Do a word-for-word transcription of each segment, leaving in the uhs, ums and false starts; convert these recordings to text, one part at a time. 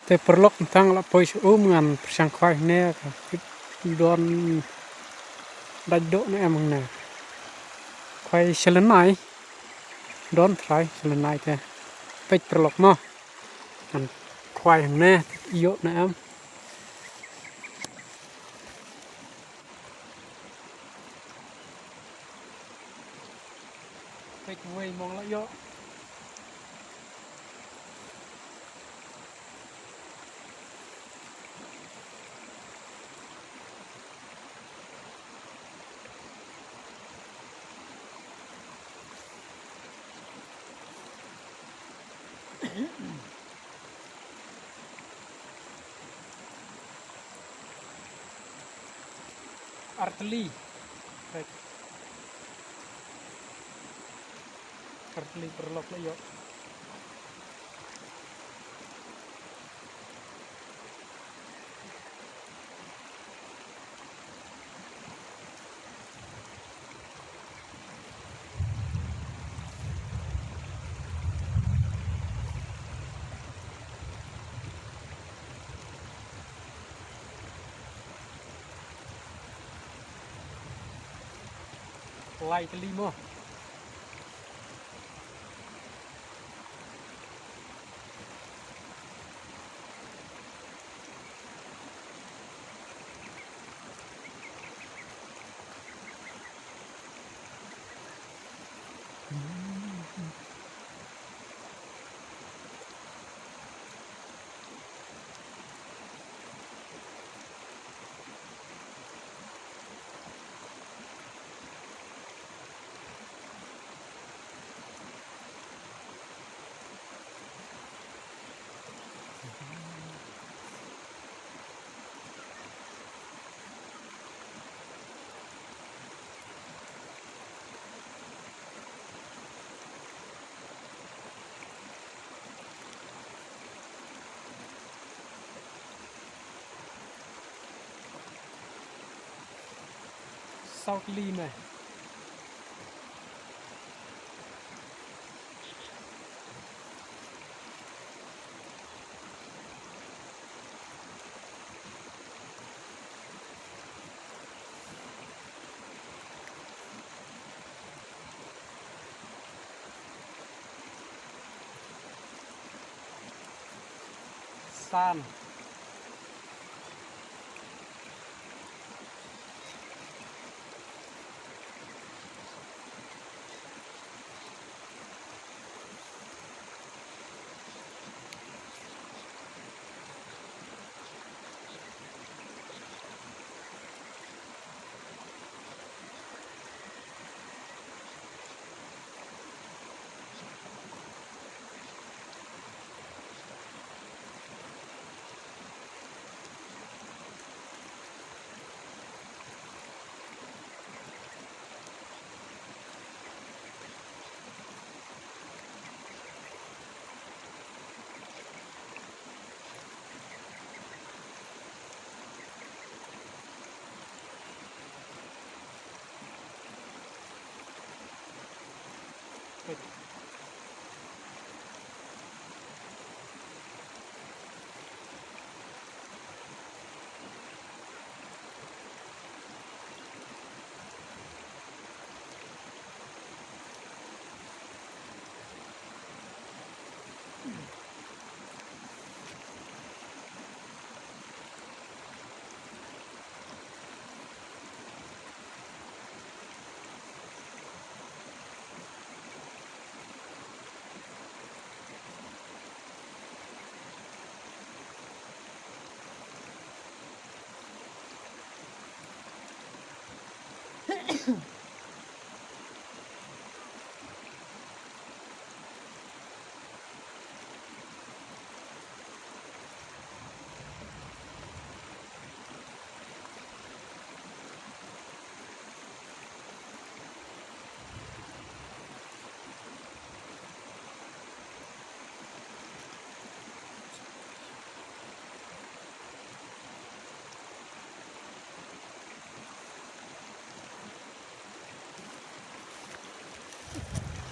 Te paralok, tang la poi sha um, ngan pyrshang khwai ne ka don dait doh ne em ne. Khwai shalynai, don trai shalynai te. Peit paralok mo. Ngan khwai ne, ïoh ne em. Peit wei mong la ïoh. Artylli. Artylli paralok la ïoh. Lai tylli mo. Saw tylli me. San.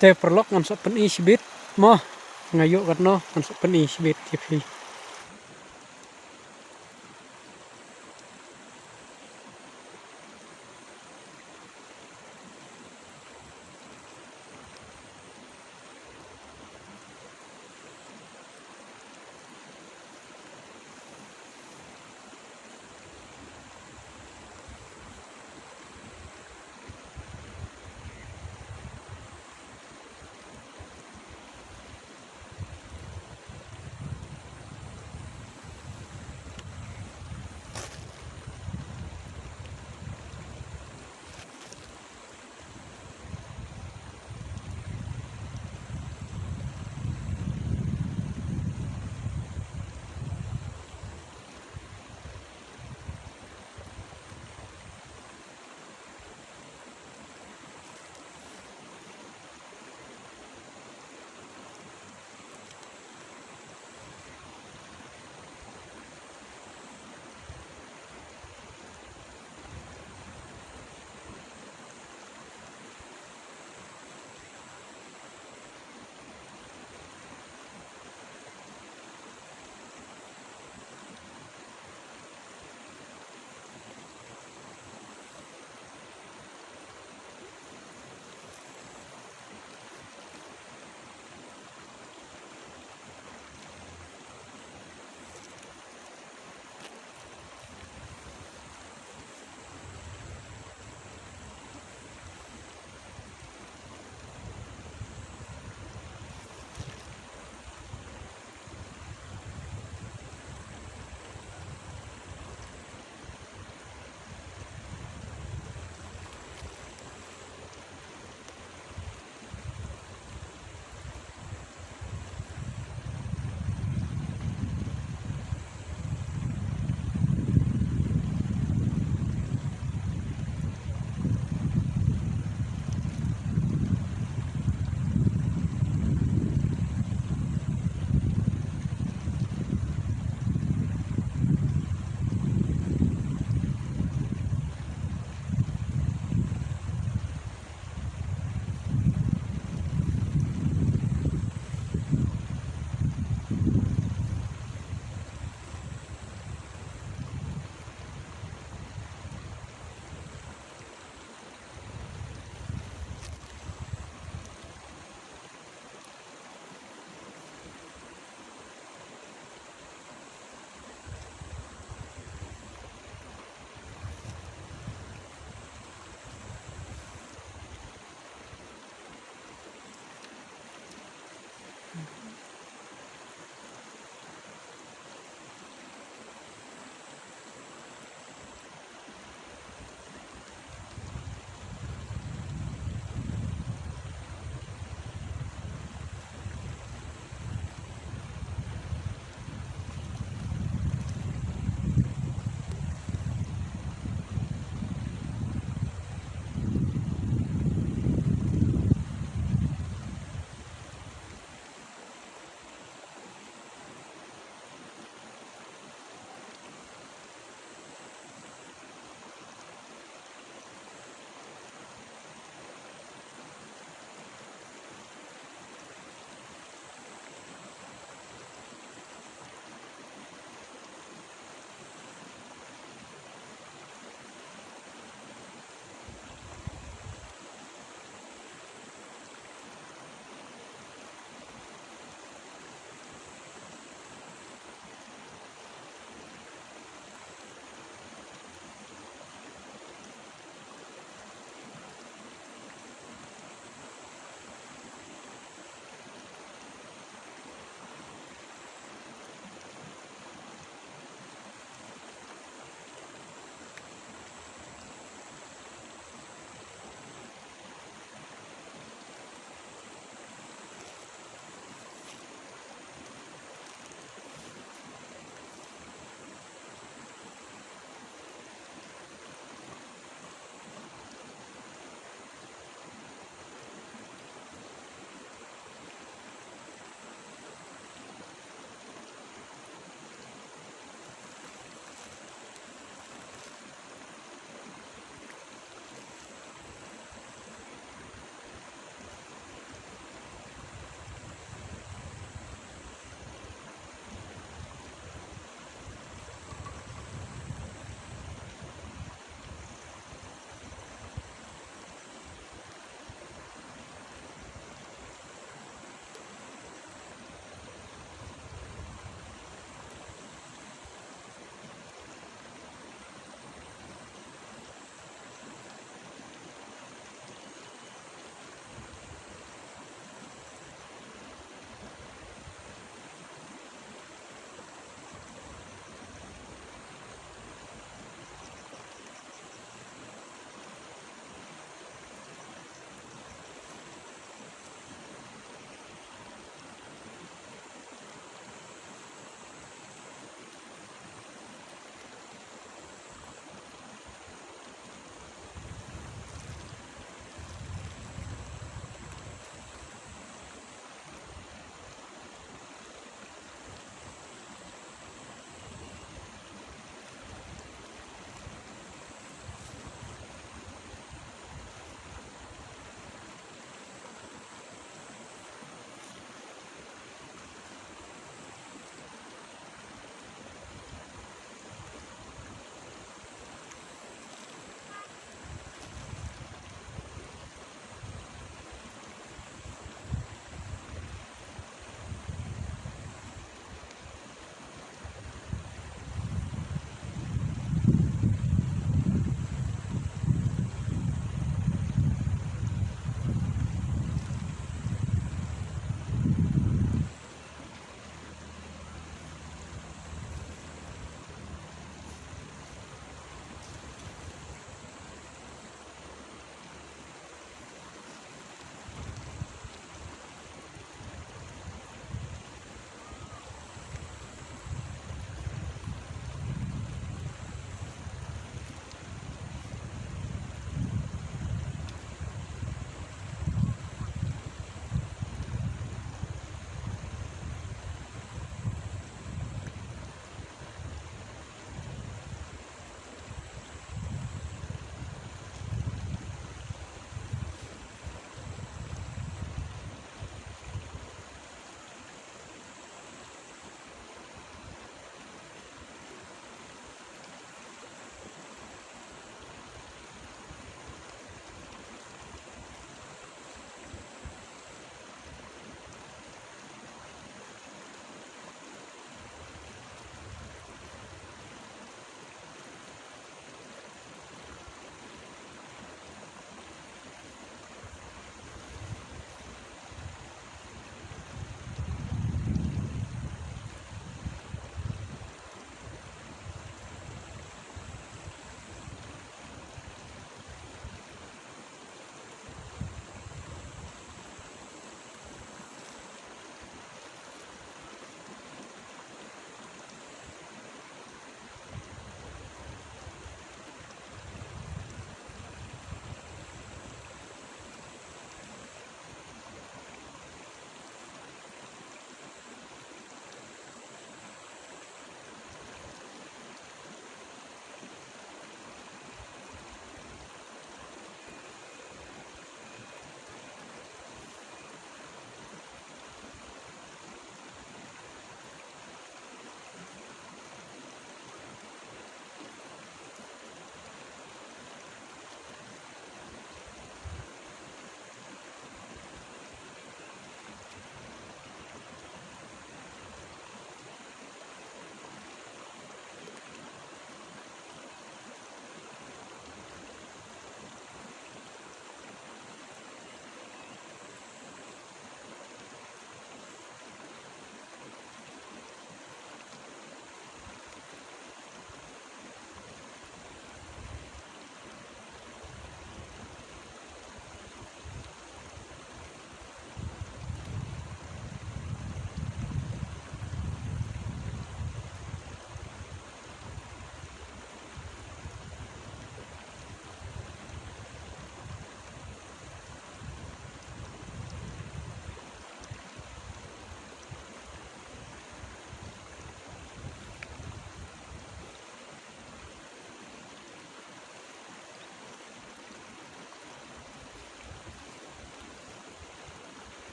Te paralok, ngan sa pyni shibit mo. Nga ïoh katno, ngan sa pyni shibit ïa phi.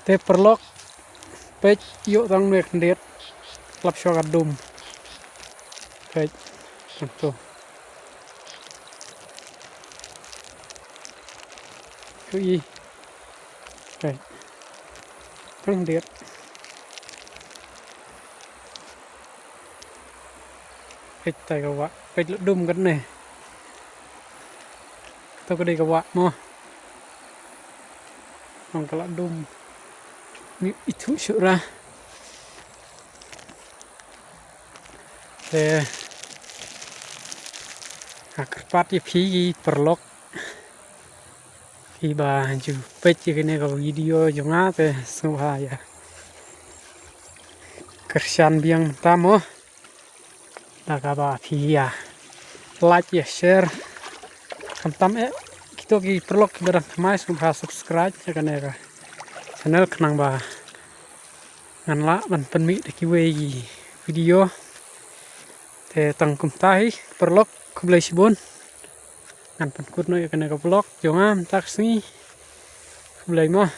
Te paralok, peit, ïoh tang ne khyndiat, lap shuwa ka dum. Peit, tang to. Ïohi. Peit. Tang khyndiat. Peit tai ka wah, peit la dum katne. To ka dei ka wah mo. Ong ka la dum. Ni ithuh shuh ra. Te nga kyrpad ïa phi ki paralok, phi ba ju peit ïa kane ka video jong nga te sngewbha ïa kyrshan biang mynta mo. Da kaba phi ïa like, ïa share. Khamtam eh kito ki paralok kiba dang thymmai, sngewbha subscribe ïa kane ka channel khnang ba ngan lah ban pynmih da kiwei ki video. Te tang kumta hi paralok, khublei shibun. Ngan pynkut noh ïa kane ka vlog jong nga mynta ka sngi. Khublei mo.